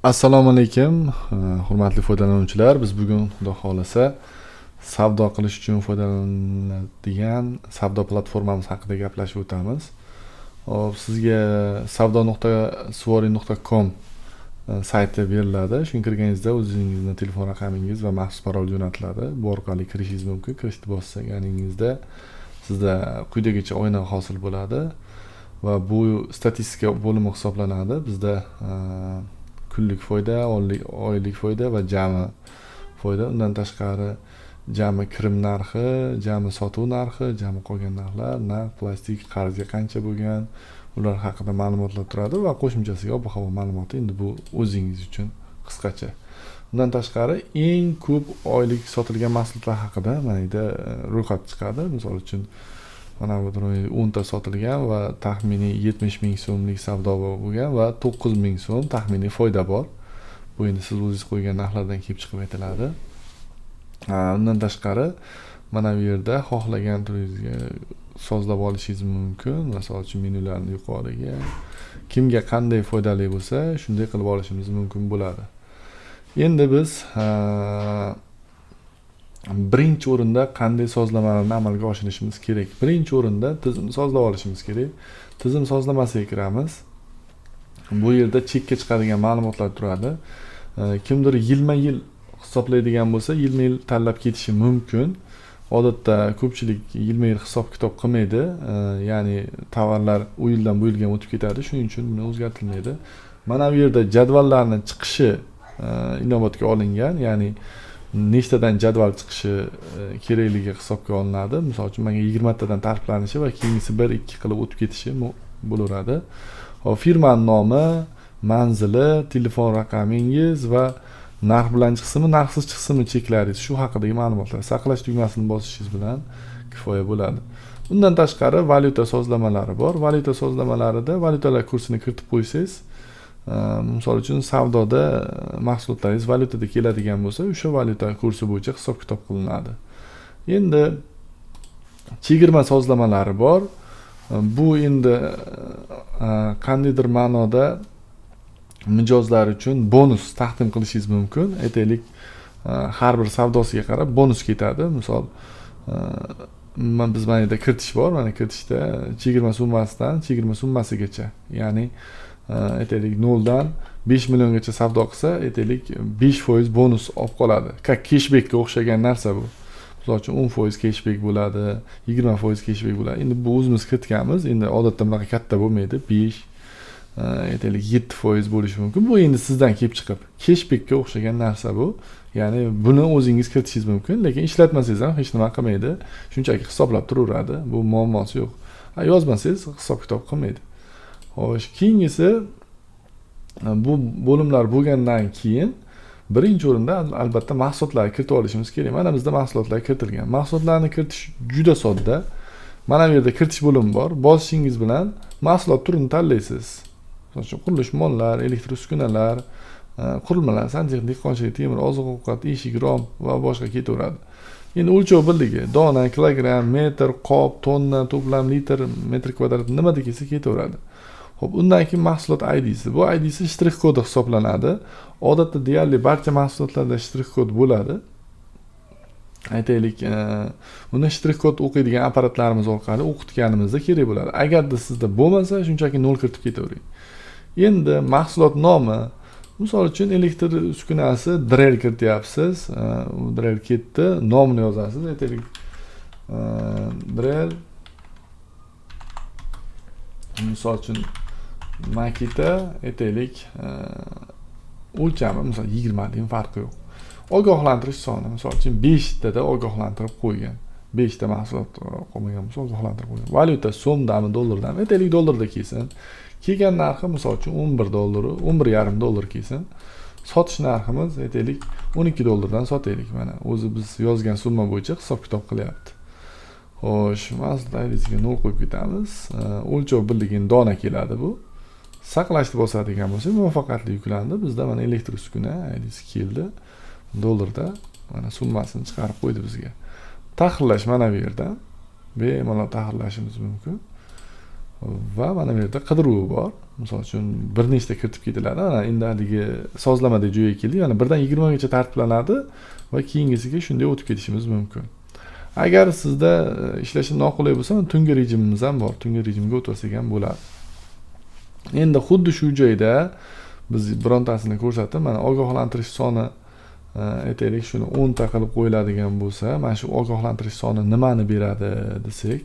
Assalomu alaykum, hurmatli foydalanuvchilar. Biz bugun, Xudo xohlasa, savdo qilish uchun foydalaniladigan savdo platformamiz haqida gaplashib o'tamiz. Xo'p, sizga savdo.suvoring.com sayti beriladi. Shunga kirganingizda o'zingizni telefon raqamingiz va maxsus parol jo'natiladi. Bu orqali kirishingiz mumkin. Kirishni bosganingizda sizda quyidagicha oyna hosil bo'ladi va bu statistika bo'limi hisoblanadi. Bizda kunlik foyda, oylik foyda va jami foyda. Undan tashqari jami kirim narxi, jami sotuv narxi, jami qolgan narxlar, naqd, plastik, qarzga qancha bo'lgan, ular haqida ma'lumotlar turadi va qo'shimchasiga ob-havo ma'lumoti. Endi bu o'zingiz uchun qisqacha. Undan tashqari eng ko'p oylik sotilgan mahsulotlar haqida mana yerda ro'yxat chiqadi. Misol uchun, mana bu 10 ta sotilgan va taxminiy 70 ming so'mlik savdo bo'lgan va 9 ming so'm taxminiy foyda bor. Bu endi siz o'zingiz qo'ygan narxlardan kelib chiqib aytiladi. Undan tashqari mana bu yerda xohlagan turingizga sozlab olishingiz mumkin. Misol uchun, menyularni yuqoriga kimga qanday foydali bo'lsa, shunday qilib olishimiz mumkin bo'ladi. Endi biz birinchi o'rinda qanday sozlamalarni amalga oshirishimiz kerak? Birinchi o'rinda tizimni sozlab olishimiz kerak. Tizim sozlamasiga kiramiz. Bu yerda chekka chiqadigan ma'lumotlar turadi. Kimdir yilma-yil hisoblaydigan bo'lsa, yilma-yil tanlab ketishi mumkin. Odatda ko'pchilik yilma-yil hisob kitob qilmaydi. Ya'ni tovarlar u yildan bu yilga o'tib ketadi. Shuning uchun buni o'zgartirilmaydi. Mana bu yerda jadvallarni chiqishi inobatga olingan, ya'ni nechtadan jadval chiqishi kerakligi hisobga olinadi. Misol uchun, menga 20 tadan ta'riflanishi va keyingisi 1 2 qilib o'tib ketishi bo'laveradi. Xo'p, firmani nomi, manzili, telefon raqamingiz va narx bilan chiqsinmi, narxsiz chiqsinmi cheklaringiz, shu haqidagi ma'lumotlar. Saqlash tugmasini bosishingiz bilan kifoya bo'ladi. Undan tashqari valyuta sozlamalari bor. Valyuta sozlamalarida valyutalar kursini kiritib qo'ysangiz, misol uchun, savdoda mahsulotlaringiz valyutada keladigan bo'lsa, o'sha valyuta kursi bo'yicha hisob kitob qilinadi. Endi chegirma sozlamalari bor. Bu endi qandaydir ma'noda mijozlar uchun bonus taqdim qilishingiz mumkin. Aytaylik, har bir savdosiga qarab bonus ketadi. Misol, biz mana yerda kiritish bor. Mana kiritishda chegirma summasidan chegirma summasigacha, ya'ni aytaylik, 0 dan 5 milliongacha savdo qilsa, aytaylik, 5% bonus olib qoladi. Как keshbekka o'xshagan narsa bu. Misol uchun, 10% keshbek bo'ladi, 20% keshbek bo'ladi. Endi bu o'zimiz kiritganmiz. Endi odatda bunaqa katta bo'lmaydi. 5, aytaylik, 7% bo'lishi mumkin. Bu endi sizdan kelib chiqib keshbekka o'xshagan narsa bu. Ya'ni buni o'zingiz kiritishingiz mumkin, lekin ishlatmasangiz ham hech nima qilmaydi. Shunchaki hisoblab turaveradi. Bu muammosi yo'q. Yozmasangiz hisob kitob qilmaydi. Xo'sh, keyingisi, bu bo'limlar bo'lgandan keyin birinchi o'rinda albatta mahsulotlarni kiritib olishimiz kerak. Mana bizda mahsulotlar kiritilgan. Mahsulotlarni kiritish juda sodda. Mana bu yerda kiritish bo'limi bor. Bosishingiz bilan mahsulot turini tanlaysiz. Misol uchun, qurilish mollar, elektr uskunalar, qurilmalar, santexnik, dehqonchilik, temir, oziq ovqat, eshik, rom va boshqa ketaveradi. Endi o'lchov birligi dona, kilogramm, metr, qop, tonna, to'plam, litr, metr kvadrat, nimada kelsa ketaveradi. Xo'p, undan keyin mahsulot IDsi. Bu IDsi shtrix kodi hisoblanadi. Odatda deyarli barcha mahsulotlarda shtrix kod bo'ladi. Aytaylik, uni shtrix kod o'qiydigan apparatlarimiz orqali o'qitganimizda kerak bo'ladi. Agarda sizda bo'lmasa, shunchaki 0 kiritib ketavering. Endi mahsulot nomi, misol uchun, elektr uskunasi Drel kirityapsiz. U Drel ketdi, nomini yozasiz. Aytaylik, Drel, misol uchun, Makita, aytaylik, o'lchami misol 20 lik, farqi yo'q. Ogohlantirish soni, misol uchun, 5 tada ogohlantirib qo'ygan. 5 ta mahsulot qolmagan bo'lsa, ogohlantirib qo'ygan. Valyuta so'mdami, dollardami? Aytaylik, dollarda kelsin. Kelgan narxi, misol uchun, 11 dollar, 11,5 dollar kelsin. Sotish narximiz, aytaylik, 12 dollardan sotaylik. Mana o'zi biz yozgan summa bo'yicha hisob kitob qilyapti. Xo'sh, mahsulot IDsiga 0 qo'yib ketamiz. O'lchov birligini dona keladi bu. Saqlashni bosadigan bo'lsak, muvaffaqiyatli yuklandi. Bizda mana elektr uskuna IDsi keldi. Dollarda mana summasini chiqarib qo'ydi bizga. Tahrirlash mana bu yerdan bemalol tahrirlashimiz mumkin. Va mana bu yerda qidiruv bor. Misol uchun bir nechta kiritib ketiladi. Mana endi haligi sozlamadagi joyga keldik. Mana 1 dan 20 gacha tartiblanadi va keyingisiga shunday o'tib ketishimiz mumkin. Agar sizda ishlashi noqulay bo'lsa, tungi rejimimiz ham bor. Tungi rejimga o'tsak ham bo'ladi. Endi xuddi shu joyda biz birontasini ko'rsatib, mana ogohlantirish soni aytaylik, shuni 10 ta qilib qo'yiladigan bo'lsa, mana shu ogohlantirish soni nimani beradi desak,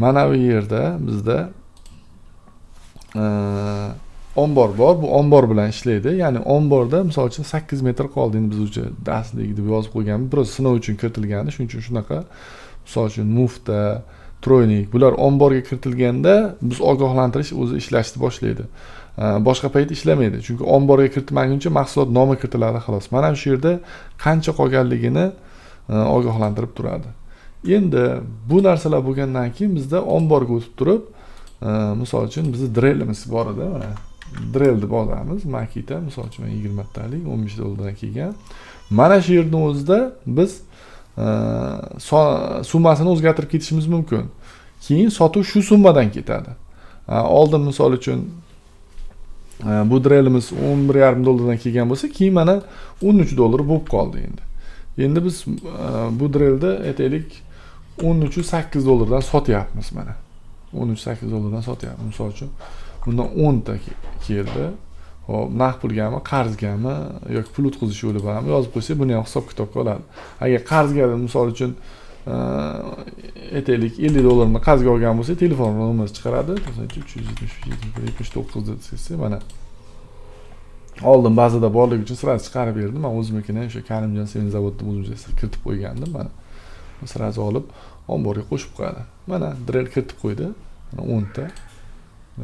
mana bu yerda bizda ombor bor. Bu ombor bilan ishlaydi. Ya'ni omborda misol uchun 8 metr qoldi. Endi biz o'sha darslik deb yozib qo'yganmiz. Biroz sinov uchun kiritilgandi, shuning uchun shunaqa. Misol uchun mufta, troynik, bular omborga kiritilganda biz ogohlantirish o'zi ishlashni boshlaydi. Boshqa payt ishlamaydi. Chunki omborga kiritmaguncha mahsulot nomi kiritiladi xolos. Mana shu yerda qancha qolganligini ogohlantirib turadi. Endi bu narsalar bo'lgandan keyin bizda omborga o'tib turib, misol uchun bizni drelimiz bor edi, mana drel deb olamiz, Makita, misol uchun 20 talik 15 dollardan kelgan. Mana shu yerning o'zida biz summasini o'zgartirib ketishimiz mumkin. Keyin sotuv shu summadan ketadi. Oldin misol uchun bu drelimiz 11,5 dollardan kelgan bo'lsa, keyin mana 13 dollar bo'lib qoldi endi. Endi biz bu drelni aytaylik 13,8 dollardan sotyapmiz mana. 13,8 dollardan sotyapmiz. Misol uchun bundan 10 ta keldi. Xo'p, naqd pulgami, qarzgami yoki pul o'tkazish yo'li bormi yozib qo'ysak, buni ham hisob kitobga oladi. Agar qarzga misol uchun aytaylik 50 dollarni qarzga olgan bo'lsak, telefon nomeri chiqaradi. 373 79 desak, mana oldin ba'zida borligi uchun sразу chiqarib berdim. Men o'zimnikini o'sha Karimjon sement zavodida o'zimcha kiritib qo'ygandim. Mana sразу olib omborga qo'shib qo'yadi. Mana drel kiritib qo'ydi. Mana 10 ta.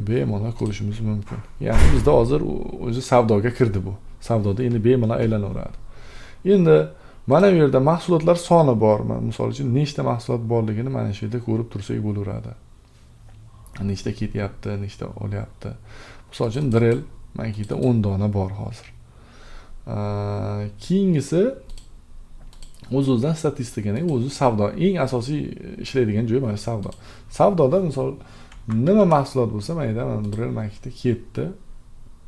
Bemalol ko'rishimiz mumkin. Ya'ni bizda hozir o'zi savdoga kirdi bu. Savdoda endi bemalol aylanaveradi. Endi mana bu yerda mahsulotlar soni bor. Misol uchun nechta mahsulot borligini mana shu yerda ko'rib tursak bo'laveradi. Nechta ketyapti, nechta olyapti. Misol uchun drel Makita 10 dona bor hozir. Keyingisi o'z-o'zidan statistikani, o'zi savdo. Eng asosiy ishlaydigan joyi mana savdo. Savdoda misol nima mahsulot bo'lsa, mana yerda mana drel Makita ketdi.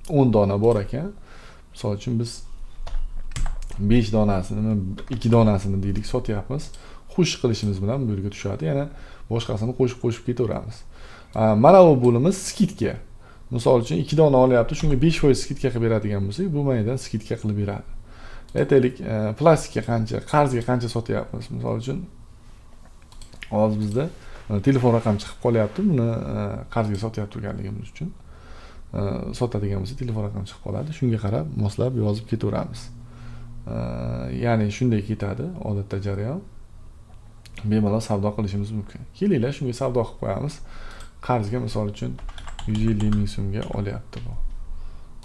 10 dona bor ekan. Misol uchun biz 5 donasini, 2 donasini deylik sotyapmiz. Xush qilishimiz bilan bu yerga tushadi. Yana boshqasini qo'shib-qo'shib ketaveramiz. Mana bu bo'limiz skidka. Misol uchun 2 dona olyapti, shunga 5% skidka qilib beradigan bo'lsak, bu mana yerdan skidka qilib beradi. Aytaylik, plastikka qancha, qarzga qancha sotyapmiz. Misol uchun hozir bizda telefon raqami chiqib qolyapti, buni qarzga sotyapti turganligimiz uchun. Sotadigan bo'lsa telefon raqami chiqib qoladi. Shunga qarab moslab yozib ketaveramiz. Ya'ni shunday ketadi odatda jarayon. Bemalol savdo qilishimiz mumkin. Kelinglar, shunga savdo qilib qo'yamiz. Qarzga misol uchun 150 ming so'mga olyapti bu.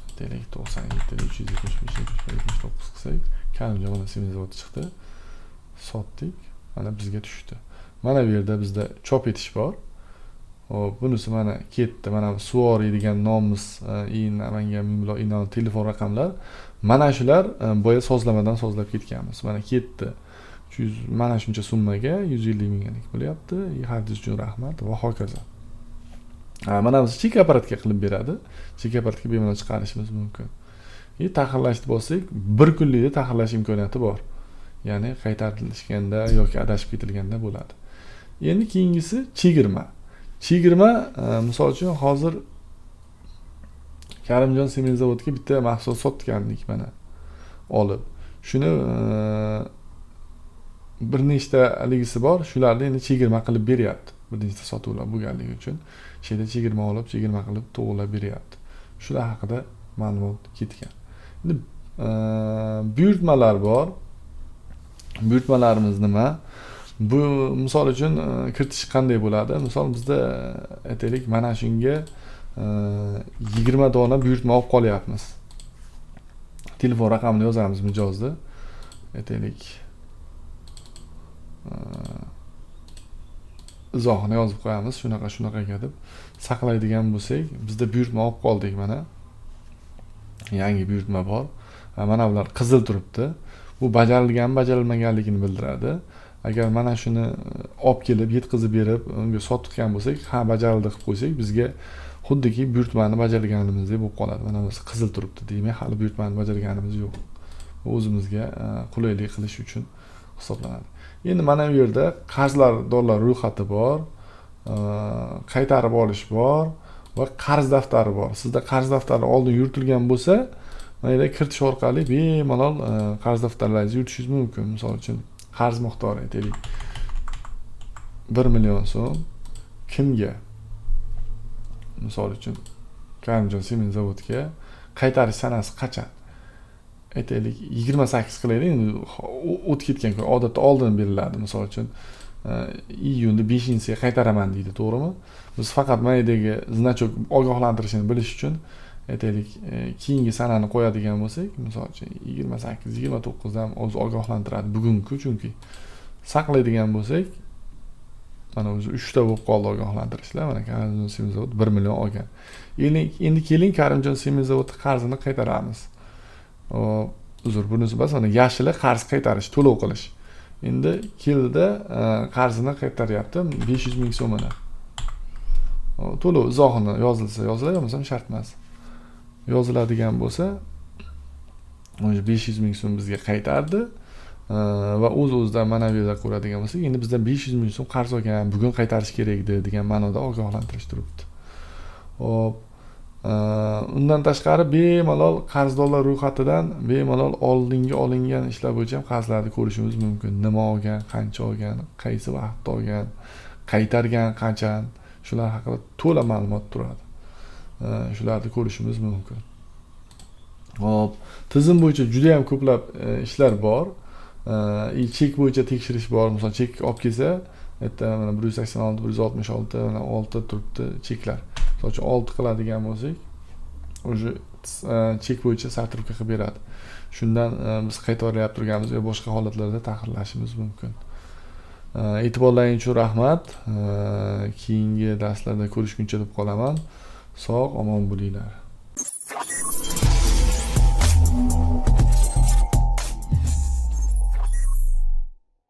Aytaylik 97 375 79 qilsak, Karimjon mana sement zavodi chiqdi. Sotdik, mana bizga tushdi. Mana bu yerda bizda chop etish bor. Xo'p, bunisi mana ketdi. Mana Suori degan nomimiz, Namangan, Mingbuloq, Inon telefon raqamlar. Mana shular boya sozlamadan sozlab ketganmiz. Mana ketdi. 300 mana shuncha summaga 150 minglik bo'lyapti. Hadis uchun rahmat va hokazo. Mana biz chek apparatga qilib beradi. Chek apparatga bemalol chiqarishimiz mumkin. Tahrirlashni bossak, bir kunlikda tahrirlash imkoniyati bor. Ya'ni qaytarilishganda yoki adashib ketilganda bo'ladi. Endi keyingisi chegirma. Chegirma, misol uchun hozir Karimjon sement zavodga bitta mahsulot sotgandik mana olib. Shuni bir nechta haligisi bor, shularni endi chegirma qilib beryapti. Bir nechta sotuvlar bo'lganligi uchun shu yerda chegirma olib, chegirma qilib to'g'rilab beryapti. Shular haqida ma'lumot ketgan. Endi buyurtmalar bor. Buyurtmalarimiz nima? Bu misol uchun kiritish qanday bo'ladi? Misol bizda aytaylik mana shunga 20 dona buyurtma olib qolyapmiz. Telefon raqamini yozamiz mijozni. Aytaylik izohini yozib qo'yamiz, shunaqa shunaqaga deb saqlaydigan bo'lsak, bizda buyurtma olib qoldik mana. Yangi buyurtma bor. Mana bular qizil turibdi. Bu bajarilgan, bajarilmaganligini bildiradi. Agar mana shuni olib kelib yetkazib berib unga sotgan bo'lsak, ha bajarildi qilib qo'ysak, bizga xuddiki buyurtmani bajarganimizdek bo'lib qoladi. Mana bu qizil turibdi, demak hali buyurtmani bajarganimiz yo'q. Bu o'zimizga qulaylik qilish uchun hisoblanadi. Endi mana bu yerda qarzlar ro'yxati bor, qaytarib olish bor va qarz daftari bor. Sizda qarz daftari oldin yuritilgan bo'lsa, mana yerda kiritish orqali bemalol qarz daftarlaringizni yuritishingiz mumkin. Misol uchun qarz miqdori aytaylik 1 million so'm kimga? Misol uchun Karimjon sement zavodga qaytarish sanasi qachon? Aytaylik 28 qilaylik, endi o'tib ketgan kun odatda oldin beriladi. Misol uchun iyunda 5-siga qaytaraman deydi, to'g'rimi? Biz faqat mana yerdagi значок ogohlantirishini bilish uchun aytaylik keyingi sanani qo'yadigan bo'lsak, misol uchun 28, 29 dan o'zi ogohlantiradi bugungi, chunki saqlaydigan bo'lsak, mana o'zi 3 ta bo'lib qoldi ogohlantirishlar. Mana Karimjon sement zavod 1 million olgan. Endi keling Karimjon sement zavodi qarzini qaytaramiz. Uzr, bunisi bas, mana yashili qarz qaytarish, to'lov qilish. Endi keldida qarzini qaytaryapti 500 ming so'mini. To'lov izohini yozilsa yoziladi, bo'lmasam shart emas. Yoziladigan bo'lsa, o'sha 500 ming so'm bizga qaytardi. Va o'z-o'zidan mana bu yerda ko'radigan bo'lsak, endi bizdan 500 ming so'm qarz olgan, bugun qaytarish kerak edi degan ma'noda ogohlantirish turibdi. Xo'p, undan tashqari bemalol qarzdorlar ro'yxatidan bemalol oldingi olingan ishlar bo'yicha ham qarzlarni ko'rishimiz mumkin. Nima olgan, qancha olgan, qaysi vaqtda olgan, qaytargan qachon, shular haqida to'la ma'lumot turadi. Shularni ko'rishimiz mumkin. Xo'p, tizim bo'yicha juda ham ko'plab ishlar bor. Chek bo'yicha tekshirish bor. Misol chek olib kelsa, erta mana 186, 166, mana 6 turibdi cheklar. Misol uchun 6 qiladigan bo'lsak, o'sha chek bo'yicha сортировка qilib beradi. Shundan biz qaytarib turganmiz va boshqa holatlarda tahrirlashimiz mumkin. E'tiborlaring uchun rahmat. Keyingi darslarda ko'rishguncha deb qolaman. Sog' omon bo'linglar.